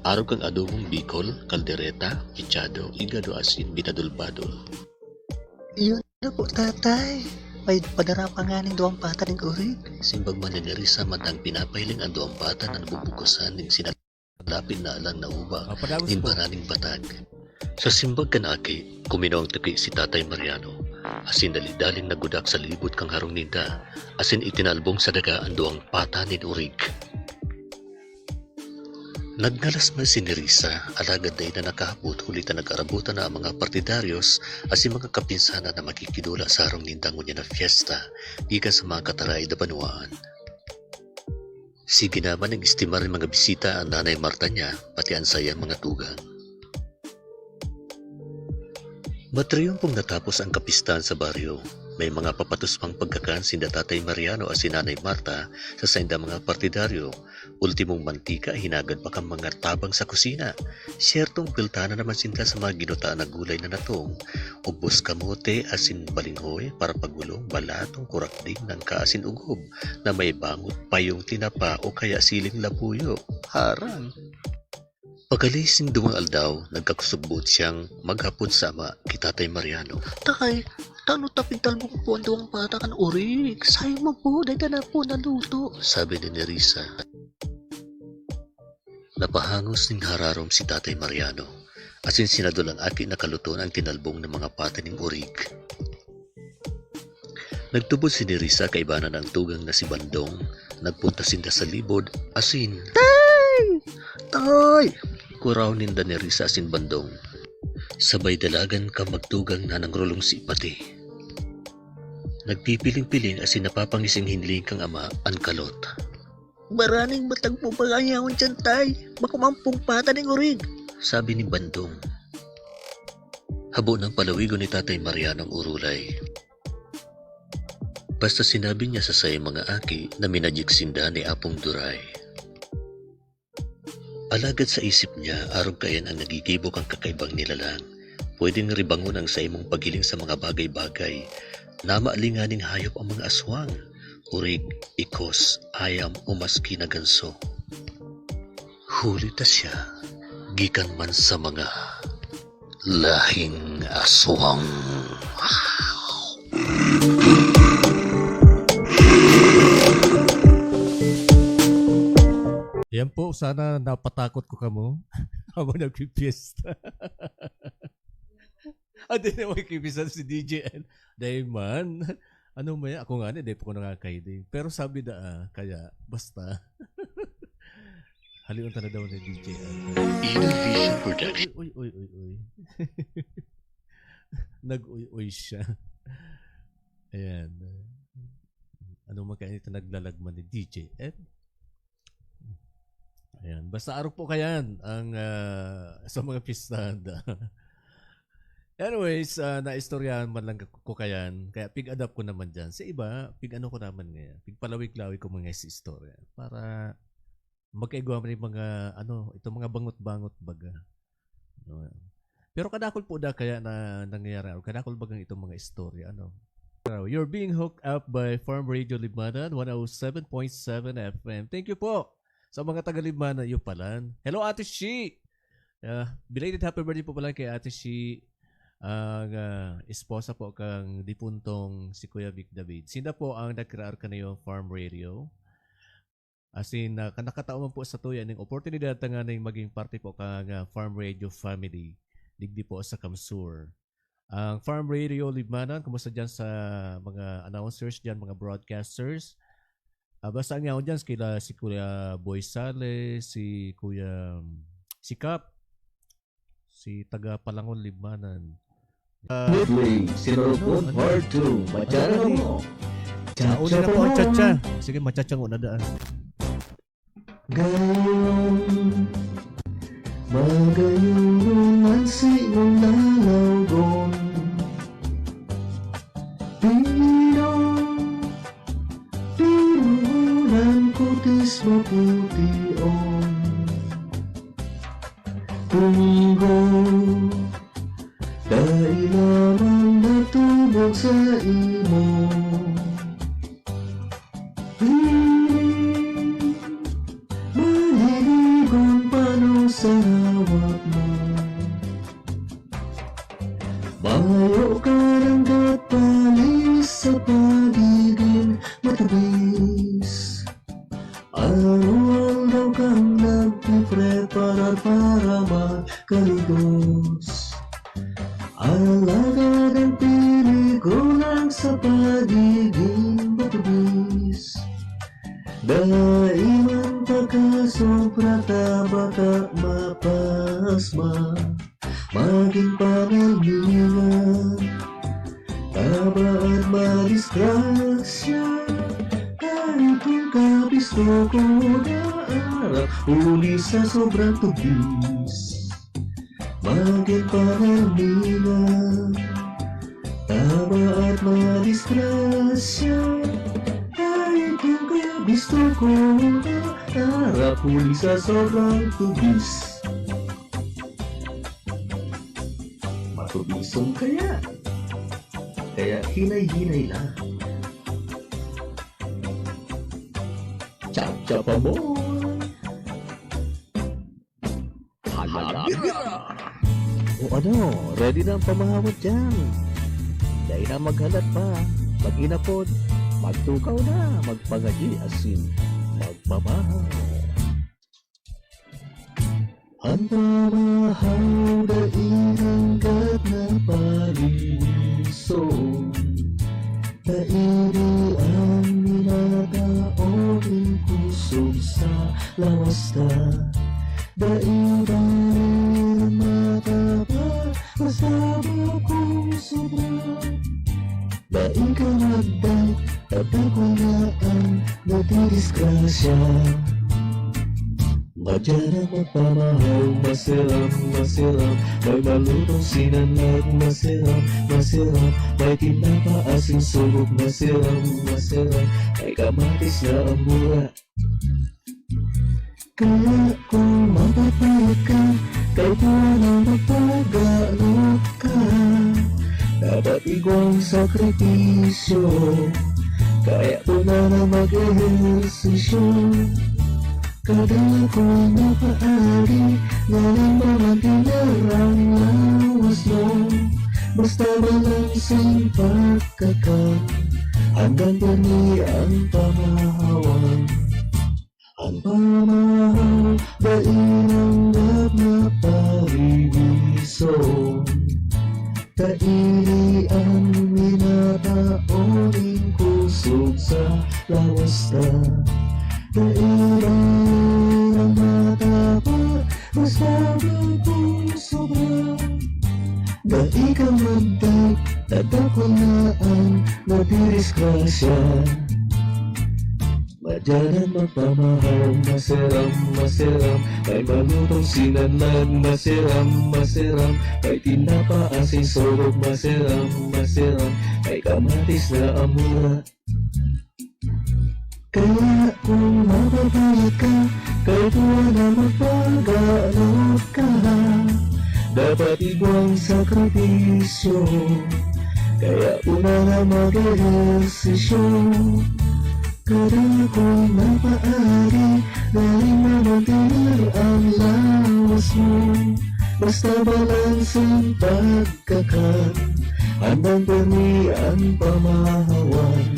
arog kan adobong Bicol, kaldereta, mechado, igado asin binadol-badol. Iyo na po, Tatay. May padara pa nganing duwang pata ning orig. Simbag man ni Nerissa mantang pinapahiling ang duwang pata na nabubugasan ning sina-, lapid na alang na uba, ah, padagos nin po. Baraning patag. Sa simbag kan aki, kuminong tuki si Tatay Mariano, asin dali-daling nagudak sa libot kan harong ninda, asin itinalbong sa daga an duwang pata nin orig. Nagngalas man si Nerissa, alagad dai na nakahapot huli ta nag-arabutan na ang mga partidaryos asin mga kapinsanan na makikidula sa harong ninda ngunyan na fiesta gikan sa mga kataraed na banwaan. Sige naman nag-estimar nin mga bisita an Nanay Marta niya, pati an saiyang mga tugang. Matriumpong natapos ang kapistahan sa baryo. May mga papatos pang pagkakan sinda Tatay Mariano asin Nanay Marta sa saindang mga partidaryo. Ultimong mantika, hinagad pa kan mga tabang sa kusina. Siyertong pilta na naman sinda sa mga ginutaan na gulay na natong, ubos kamote asin balinghoy, parapagulong, balatong, kurakding, nangka asin ugob na may bangot, payong, tinapa o kaya siling labuyo. Harang! Pagkalis nin duwang aldaw, nagkakusog-boot siyang maghapot sa ama ki Tatay Mariano. "Tay, tano ta pigtalbong po an duwang pata kan orig? Sayang man po, dai ta na po naluto," sabi ni Nerissa. Napahangos nin hararom si Tatay Mariano, asin sinadol an aki na kaluton an tinalbong na mga pata nin orig. Nagtubod si Nerissa kaiba na ang tugang na si Bandong. Nagpunta sinda sa libod, asin, "Tay! Tay!" Kuraw ninda Nerissa asin Bandong. Sabay dalagan kan magtugang na nangrulungsi pati. Nagpipiling-piling asin napapangising hinling kan ama an kalot. "Baraning matagpo pa kaya akon tiyan, Tay. Bako man pong pata nin orig," sabi ni Bandong. Habo nang palawigon ni Tatay Mariano ang urulay. Basta sinabi niya sa saiyang mga aki na minadyik sinda ni Apong Duray. Alagad sa isip niya, arog kaiyan ang nagigibo kan kakaibang nilalang. Pwedeng ribangon ang saimong paghiling sa mga bagay-bagay na malinganing hayop ang mga aswang, orig, ikos, ayam o maski na ganso. Huli ta siya, gikan man sa mga lahing aswang. Yan po, sana napatakot ko kamo habang nagpipiesta. Ah, di na may kibisan si D J N. Dai man. Ano man yan? Ako nga ni, dai pa ko nakakahiling. Pero sabi na, ah, kaya, basta. Halion ta na daw ni D J N. Innovation Production. Uy, uy, uy, uy, uy. Nag-uy-uy siya. Ayan. Ano man kaya ito naglalagman ni D J N? Ayan. Basta arog po kayan ang, ah, sa mga pistahan da. Anyways, ah, naistoryahan man lang ko kayan, kaya pig-adapt ko naman dyan. Sa iba, pig-ano ko naman ngayon, pigpalawig-lawig ko mga istorya para magkaigwa man yung mga, ano, itong mga bangot-bangot baga. No? Pero kadakol po da kaya na nangyayari, o kadakol bagang itong mga istorya, ano? You're being hooked up by Farm Radio Libmanan, one oh seven point seven F M. Thank you po sa mga taga Libmanan, yung palan. Hello, Ate Shi! Ah, belated happy birthday po pala kay Ate Shi, ang, ah, esposa po kang dipuntong si Kuya Vic David. Sinda po ang nagkrear kanayo Farm Radio. As in, ah, nakatao man po sa tuya ning oportunidad tanganing maging parte po kang, ah, Farm Radio family, digdi po sa Kamsur. Ang Farm Radio Libmanan, kumusta dyan sa mga announcers dyan, mga broadcasters? Ah, basta ang yaon dyan, kila si Kuya Boy Sale, si Kuya, si Kap, si taga Palangon, Libmanan. Ah, Woodley, Sinulog Ano, ano? Part two. Matyaran mo. Nauna na po ang cha-cha. Sige, matyacha ko na daan. Gayon, magayon, mansi mong lalagon. Pino, pinuhunan kutis mapution. Tunggo, dai lamang natubog sa imo. Piling, maliligon pano sa hawak mo. Mayo ka nang kapalis sa pagiging matubis. Araw-araw kang nagpipreparar para makaligos. Alagad ang piling ko lang sa pagiging matubis. Dai man pagkasobra ta baka mapasma. Magin panalmingan, tabaan madisgrasya. Kahit kung kapisto ko naarap, huli sa sobrang tubis. Magin panalmingan, Tama at madisgrasya, kahit yung kabisto ko na narapuli sa sobrang tubis. Matubisong kaya, kaya hinay-hinay lang. Chapchapa mo! Halabira! O ano, ready na ang pamahaw mo dyan? Dai na maghalat pa, mag-inapod, magtukaw na, magpangaji asin magpamahaw. Ang pamahaw dai nanggad na paliwison. Kaini an minataon nin kusog sa lawas ta. Dai barerang mataba, basta bakong sobra. Dai ka magdag, at ako na ang nadidisgrasya. Madya na magpamahaw, masiram, masiram. May malutong sinanag, masiram, masiram. May tinapa, asin, subok, masiram, masiram. May kamatis na ambura. Kaya kung mapapayat ka, kaipuhan na magpaganot ka. Dapat igwang sakripisyo, kaya ko na lang mag-ehersisyo. Kada ako'y mapaagi, ngayon pa man tinarang lawas mo. Basta balanseng pagkakan, handang pirmi ang pamahawan. Ang pamahaw, dai nanggad na paliwison. Kaini an minataon nin kusog sa lawas ta. Dai barerang mataba, basta bakong sobra. Dai ka magdag, tadakol na an nadidisgrasya. Madya na magpamahaw, masiram, masiram. May malutong sinanag, masiram, masiram. May tinapa, asin, subok, masiram, masiram. May kamatis na ambura. Kaya kung mapapayat ka, kaipuhan na magpaganot ka. Dapat igwang sakripisyo, kaya ko na lang mag-ehersisyo. Kada ako'y mapaagi, dai naman tinarang lawas mo. Basta balanseng pagkakan, handang pirmi ang pamahawan.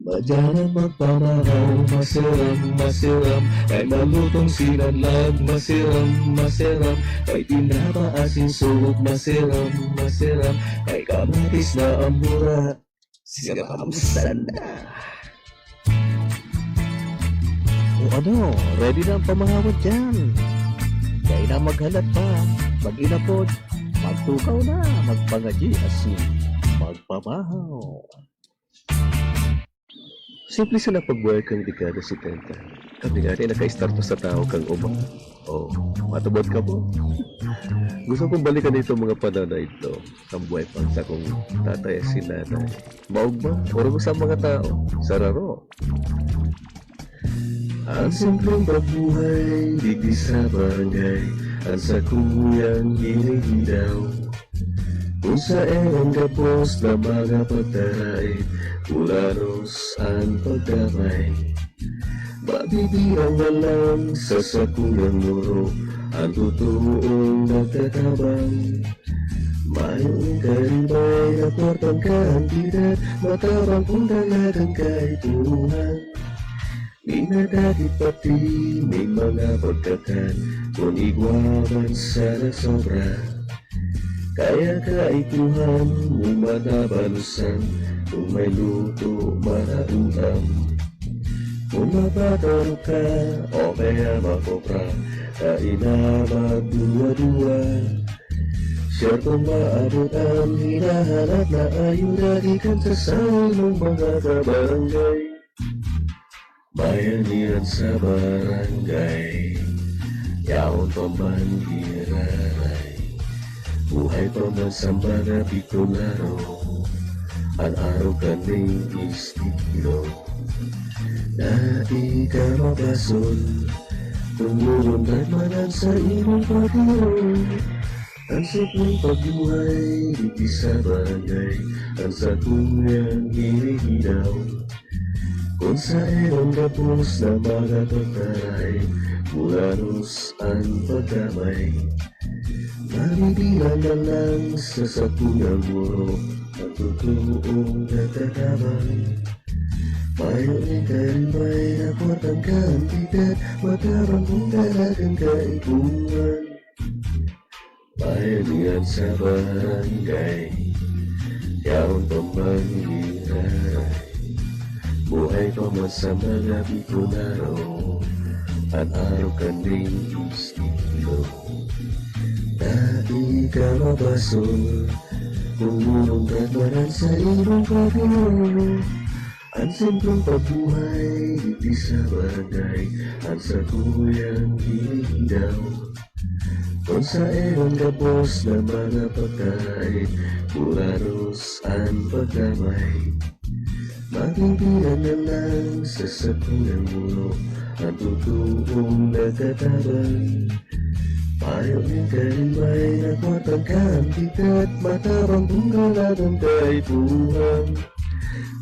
Madya na magpamahaw, masiram, masiram. May malutong sinanag, masiram, masiram. May tinapa, asin, subok, masiram, masiram. May kamatis na ambura. Sige, kamusta na? O ano, ready na ang pamahaw mo dyan? Dai na maghalat pa, mag-inapod, magtukaw na, magpangaji asin magpamahaw. Simple sana pagbuhay kan dekada setenta. Kami ngani nakaistarto sa tawo kan uma. O, matubod kamo? Gusto kong balikan itong mga panahon na ito. Kan buhay pa ang sakong tatay asin nanay. Maogma, orog sa mga tao. Sararo. Ang simpleng pagbuhay digdi sa barangay, ang sakuyang inigidaw. Kun saen an gabos na mga pagtarait, pulanos an pagdamay. Mabibirang na lang sa sakuyang loro an totoong nagtatabang. Mayong karibay na kwartang kantidad, matabang kun dalagan kaipuhan. Minadakit pati nin mga pagkakan, kun igwa man sana sobra. Kaya kaipuhan mo man na balusan, kun may luto man na ulam. Kun mapataro ka o kaya makopra, dai na magduwa-duwa. Siyertong maabot an hinahanap na ayuda gikan sa saimong mga kabarangay. Bayanihan sa barangay, yaon pa man giraray. Buhay pa man sa mga Bicolano, An arog kan ning estilo. Dai ka mabasol kung lulundag man an saimong pagdiro. An simpleng pagbuhay digdi sa barangay, an sakuyang ginigidaw. Kun saen an gabos na mga pagkain, bulanos an pagdamay. Mabibilang na lang sa sakuyang burok ang totoong nagtatabang. Mayo nin karimbay na kwartang kantidad, matabang kung talagang kaipuhan. Mayo niyan sa barangay, yaon pang mangingiray. Buhay pa man sa mga Bicolano, an arog kan ning estilo. Dai ka mabasol kung lulundag man an saimong pagdiro. An simpleng pagbuhay digdi sa barangay, an sakuyang ginigidaw. Kun saen an gabos na mga pagkain, bulanos an pagdamay. Mabibilang na lang sa sakuyang burok ang totoong nagtatabang. Mayo nin karimbay na kwartang kantidad, matabang kung talagang kaipuhan.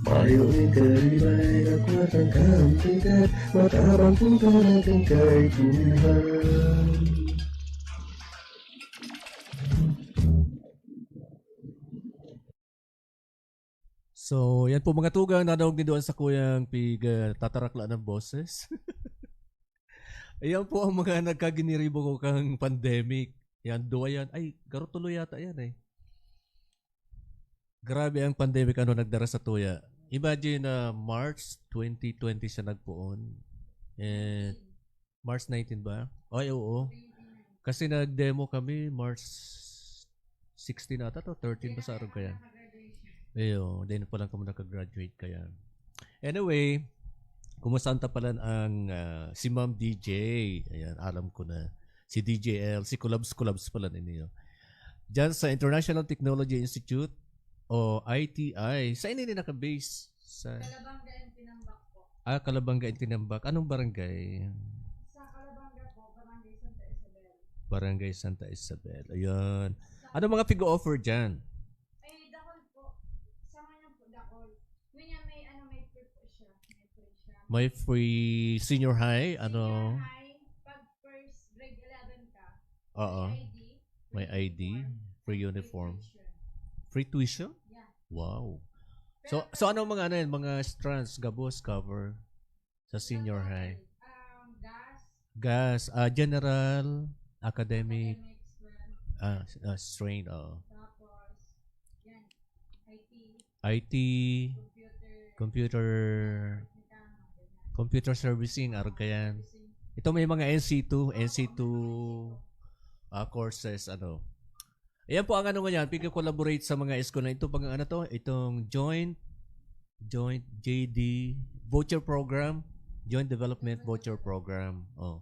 Mayo nin karimbay na kwartang kantidad, matabang kung talagang kaipuhan. So, yan po mga tugang, nadangog nindo an sakuyang pig, ah, tatarakla ng boses. Ayan po ang mga nagkaginiribo ko kang pandemic. Yan, duwa yan. Ay, garo tulo yata yan eh. Grabe ang pandemic, ano, nagdara sa tuya. Imagine na March twenty twenty siya nagpoon. And March nineteen ba? Ay, oo. Kasi nag-demo kami March sixteen ata to, thirteen ba sa araw kaya? Iyo, then pa lang kami nakagraduate kaya. Anyway, kumusta ta pala ang ah, si Ma'am D J? Ayan, alam ko na. Si D J L, si Kulabs Kulabs pala ninyo. Diyan sa International Technology Institute o I T I. Sa ini naka-base? Sa Calabanga and Tinambac po. Ah, Calabanga and Tinambac. Anong barangay? Sa Calabanga po, Barangay Santa Isabel. Barangay Santa Isabel. Ayan. Sa Ano mga pig-offer dyan? Ay, dakol po. Sa ngayon po, dakol. Ngayon may, ano, may free po siya. May free siya. May free senior high, ano? Senior high, pag first grade eleven ka, Oo. may I D, May free I D, uniform, free free uniform. tuition. Free tuition? Yeah. Wow. So, Pero so pag anong mga ano yan? Mga strands, gabos, cover sa senior high? Um, gas. Gas, ah, general, academic, Academic, strand. ah, s- ah, strain, oo. Tapos, yan, I T, I T, computer, computer, mechanical, ganyan. Computer servicing, arog ka yan. Servicing. Ito may mga N C two, Oo, N C two, mga N C two. ah, courses, ano. Ayan po ang ano ngayon, pag-collaborate sa mga eskwela. Ito pang ano to, itong joint, joint J D voucher program, joint development voucher program. Oh.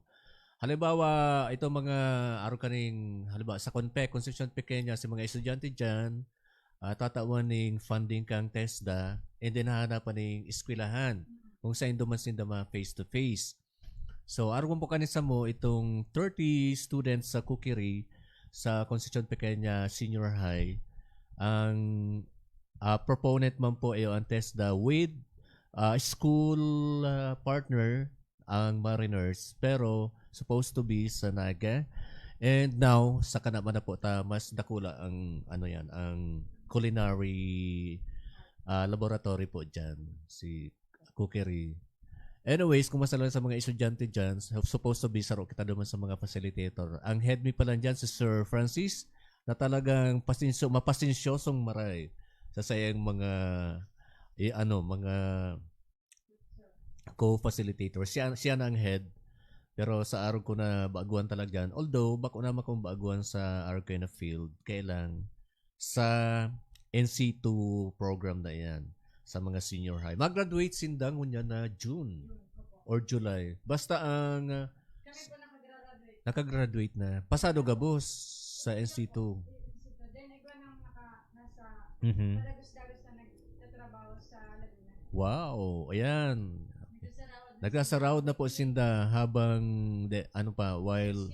Halimbawa, itong mga araw kaning, halimbawa, sa Conpec, Concepcion Pequeña, sa mga estudyante dyan, ah, tatawan ning funding kang TESDA, and then hahanapan ning eskwelahan kung saan duman sinda ma face to face. So, arog po kani samo itong thirty students sa Kukiri sa Concepcion Pequeña Senior High. Ang ah, proponent man po iyo ang TESDA with ah, school ah, partner ang Mariners, pero supposed to be sa Naga. And now, sa kana man na po ta, mas dakula ang, ano yan, ang culinary ah, laboratory po dyan, si Cookery. Anyways, kumusta lang sa mga estudyante dyan? Supposed to be saro kita duman sa mga facilitator. Ang head mi pa lang dyan, si Sir Francis, na talagang pasensyo, mapasensyosong maray sa sayang mga, eh, ano, mga co-facilitator. Siya, siya na ang head. Pero sa arog ko na baguhan talaga dyan. Although, bako naman kung baguhan sa arog ko na field. Kaya lang, sa N C two program na yan, sa mga senior high. Mag-graduate sinda ngunyan na June or July. Basta ang, ah, Kami po nakagraduate. nakagraduate na. Pasado gabos sa N C two. Then, iba nang naka, nasa Mhm. padagos-dagos na nag-, Wow, ayan. Nagsasaraod na po sinda habang, de, ano pa, while,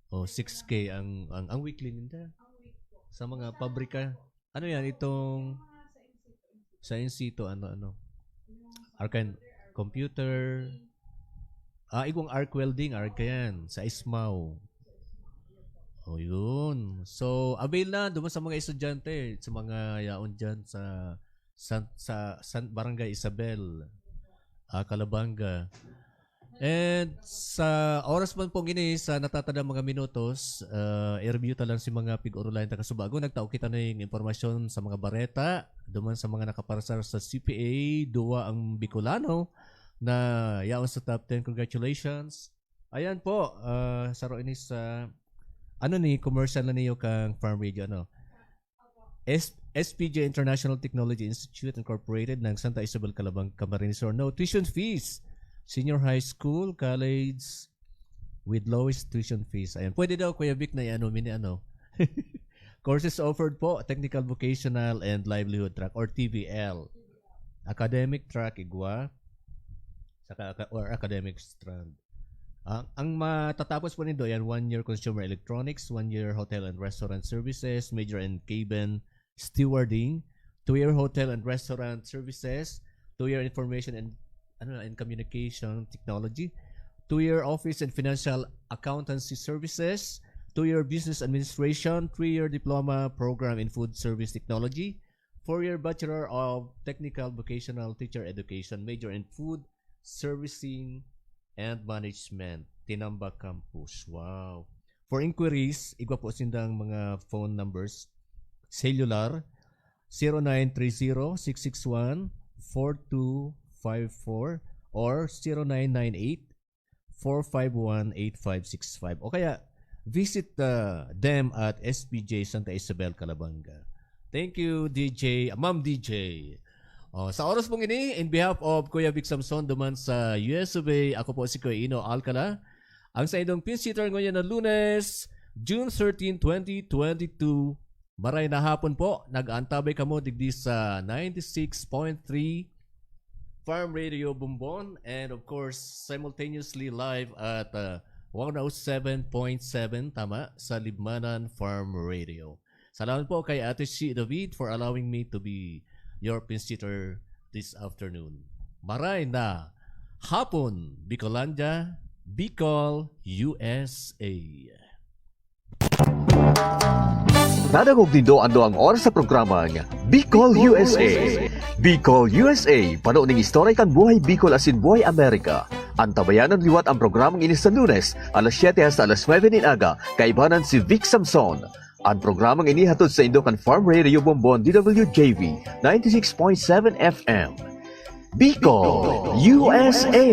oh, six K ang, ang, ang weekly ninda. Sa mga pabrika. Ano yan? Itong sa in situ, ano, ano? Arkan, computer. Ah, igwang arc welding, arc yan. Sa Ismao. O, yun. So, avail na duman sa mga estudyante, sa mga yaon dyan sa San, sa San Barangay Isabel, ah, Calabanga. And sa oras man pong ini, sa natatadang mga minutos, ah, i-review ta lang si mga pig-orolayan ta kasubago. Nagtao kita ning impormasyon sa mga bareta, duman sa mga nakaparasar sa C P A, duwa ang Bicolano na yaon sa top ten. Congratulations. Ayan po, ah, saro ini sa, ano ni, commercial na niyo kang Farm Radio, ano? S-, S P J International Technology Institute Incorporated ng Santa Isabel, Calabang, Camarines Sur. No tuition fees. Senior high school, college with lowest tuition fees. Ayan. Pwede daw, Kuya Vic, na ano, mini ano. Courses offered po, technical, vocational, and livelihood track or T V L. Academic track, igwa. Saka, or academic strand. Ang, ang matatapos po nindo, yan, one year consumer electronics, one year hotel and restaurant services, major in cabin stewarding, two year hotel and restaurant services, two year information and, ano na, and communication technology, two year office and financial accountancy services, two year business administration, three year diploma program in food service technology, four year bachelor of technical vocational teacher education, major in food servicing and management, Tinamba Campus. Wow. For inquiries, igwa po sindang mga phone numbers. Cellular, zero nine three zero, six six one, four two five four or zero nine nine eight, four five one, eight five six five. O kaya, visit, uh, them at S P J Santa Isabel, Calabanga. Thank you, D J, Ma'am D J. Oh, sa oras pong ini, in behalf of Kuya Vic Samson duman sa U S of A, ako po si Kuya Ino Alcala. Ang sa inyong pinsitter ngayon na Lunes, June thirteen, twenty twenty-two. Maray na hapon po, nag-aantabay kamo digdi sa ninety-six point three Farm Radio Bombon, and of course, simultaneously live at, uh, one oh seven point seven, tama, sa Libmanan Farm Radio. Salamat po kay Ate Shi David for allowing me to be your pinsitter this afternoon. Maray na hapon, Bicolandia, Bicol, U S A. Nadangog nindo an duwang oras sa programang Bicol U S A. Bicol U S A, pano ning istorya kan buhay Bicol asin buhay Amerika. Antabayanan liwat ang programang ini sa Lunes, alas siyete hasta alas nuebe nin aga, kaibanan si Vic Samson. An programang ini hatod saindo kan Farm Radio Bombon, D W J V, ninety-six point seven F M. Bicol, U S A.